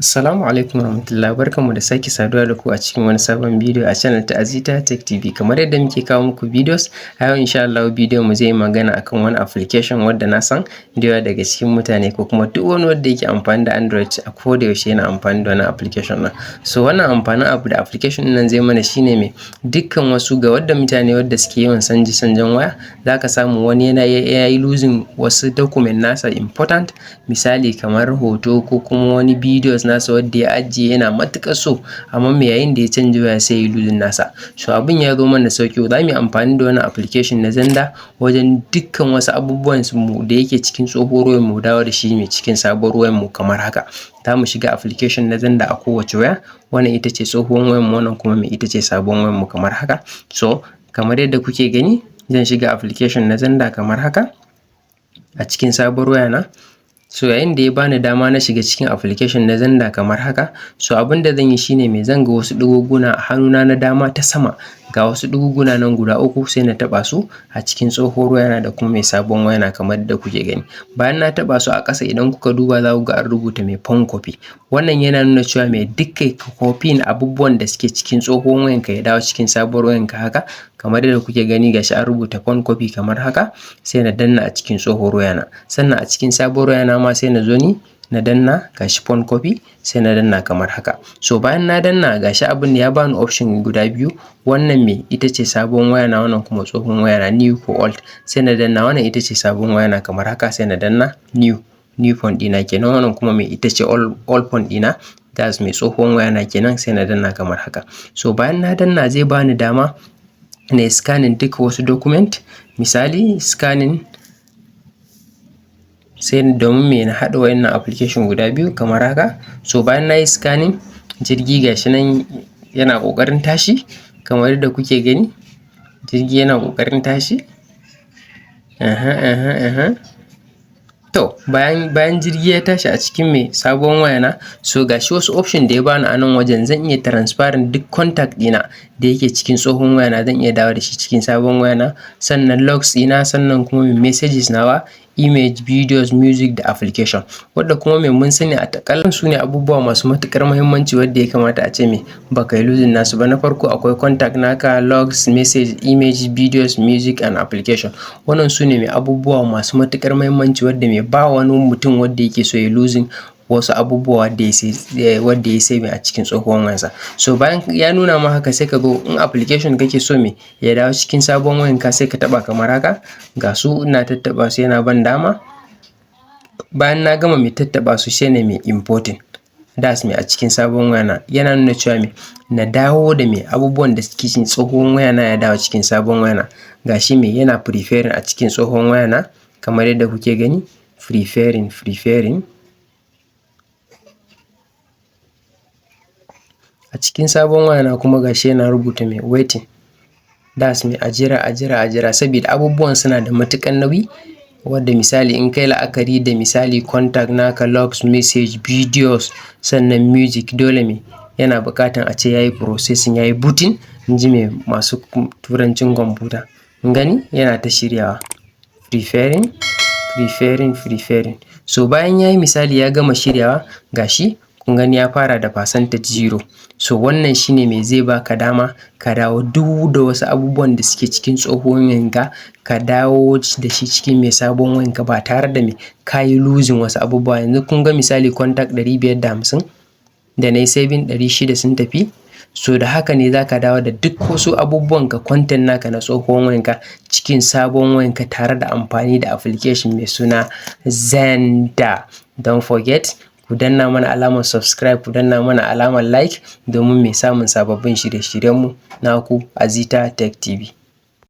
Assalamu alaikum warahmatullahi, barkanmu da sake saduwa da ku a cikin wani sabon bidiyo a channel ta Azita Tech TV. Kamar yadda muke kawo muku videos, a yau insha Allah bidiyon mu zai yi magana akan wani application wadda na san da yawa daga cikin mutane ko kuma duk wani wanda yake amfani da Android a koda yaushe yana amfani da wannan application ɗin. So wannan amfanin abu da application ɗin nan zai mana shine me dukkan wasu ga wadda mutane wadda suke yawan sanje sanjen waya, zaka samu wani yana ya yi losing wasu document nasa important, misali kamar hoto ko kuma wani videos nasa wadda ya ajiye yana matuƙar so, amma me yayin da ya canja waya sai ya yi losing nasa. So abin ya zo mana da sauƙi, za mu yi amfani da wannan application na Xender wajen dukkan wasu abubuwan mu da yake cikin tsohuwar wayar mu dawo da shi mai cikin sabuwar wayar mu kamar haka. Za mu shiga application na Xender a kowace waya. Wannan ita ce tsohuwar wayar mu, wannan kuma mai ita ce sabuwar wayar mu kamar haka. So kamar yadda kuke gani, zan shiga application na Xender kamar haka a cikin sabuwar waya na. So yayin da ya bani dama na shiga cikin application na Xender kamar haka, so abin da zan yi shine me zan ga wasu ɗigoguna a hannuna na dama ta sama, ga wasu ɗigoguna nan guda uku, sai na taɓa su a cikin tsohuwar wayana da kuma mai sabon wayana kamar yadda kuke gani. Bayan na taɓa su, a ƙasa idan kuka duba za ku ga an rubuta mai phone copy. Wannan yana nuna cewa mai dukkan copying abubuwan da suke cikin tsohuwar wayanka ya dawo cikin sabuwar wayanka haka. Kamar yadda kuke gani, gashi an rubuta phone copy kamar haka, sai na danna a cikin tsohuwar wayana. Sannan a cikin sabuwar wayana ma sai na zo ni na danna, gashi phone copy, sai na danna kamar haka. So bayan na danna, gashi abin ya bani option guda biyu: wannan me ita ce sabon wayana, wannan kuma tsohon wayana, new ko old. Sai na danna, wannan ita ce sabon wayana kamar haka, sai na danna new, new phone ɗina kenan. Wannan kuma me ita ce old phone ɗina, that's mai tsohon wayana kenan, sai na danna kamar haka. So bayan na danna, zai bani dama na yi scanning duka wasu document, misali scanning, sai domin me na haɗa wayannan application guda biyu kamar haka. So bayan na yi scanning, jirgi gashi nan yana ƙoƙarin tashi kamar yadda kuke gani, jirgi yana ƙoƙarin tashi. Aha, aha, aha. To bayan jirgi ya tashi a cikin mai sabon wayana, so gashi wasu option da ya bani a nan wajen: zan iya transferring duk contact ɗina da yake cikin tsohon wayana, zan iya dawo da shi cikin sabon wayana, sannan logs ɗina, sannan kuma messages nawa, image, videos, music da application. Wadda kuma mai mun sani a taƙalla su ne abubuwa masu matuƙar muhimmanci wadda ya kamata a ce me baka yi losing nasu ba. Na farko akwai contact naka, logs, message, image, videos, music and application. Wannan su ne mai abubuwa masu matuƙar muhimmanci wadda mai ba wani mutum wadda yake so ya losing wasu abubuwa wadda ya saving a cikin tsohuwan wayansa. So bayan ya nuna ma haka, sai ka zo in application kake so me ya dawo cikin sabon wayanka, sai ka taɓa kamar haka. Ga su ina tattaɓa su, yana ban dama. Bayan na gama mai tattaɓa su, sai na mai importing, that's mai a cikin sabon wayana. Yana nuna cewa me na dawo da me abubuwan da suke cikin tsohon wayana ya dawo cikin sabon wayana. Gashi me yana preparing a cikin tsohon wayana kamar yadda kuke gani, preparing, preparing. A cikin sabon wayana kuma gashi yana rubuta mai waiting, that's mai a jira, a jira, a jira, saboda abubuwan suna da matuƙar nauyi, wadda misali in kai la'akari da misali contact naka, logs, message, videos, sannan music, dole me yana buƙatan a ce yayi processing, yayi booting, in ji mai masu turancin kwamfuta. Kun gani yana ta shiryawa, preparing, preparing, preparing. So bayan yayi, misali ya gama shiryawa, gashi kun gani ya fara da percentage 0. So wannan shine mai zai baka dama ka dawo duk da wasu abubuwan da suke cikin tsohon wayanka, ka dawo da shi cikin mai sabon wayanka ba tare da me ka yi losing wasu abubuwa. Yanzu kun ga misali contact 550 da na yi saving, 600 sun tafi. So da haka ne za ka dawo da duk wasu abubuwan ka, content naka na tsohon wayanka cikin sabon wayanka tare da amfani da application mai suna Xender. Don't forget ku danna mana alamar subscribe, ku danna mana alamar like domin mai samun sababbin shirye-shiryenmu. Naku Azita Tech TV.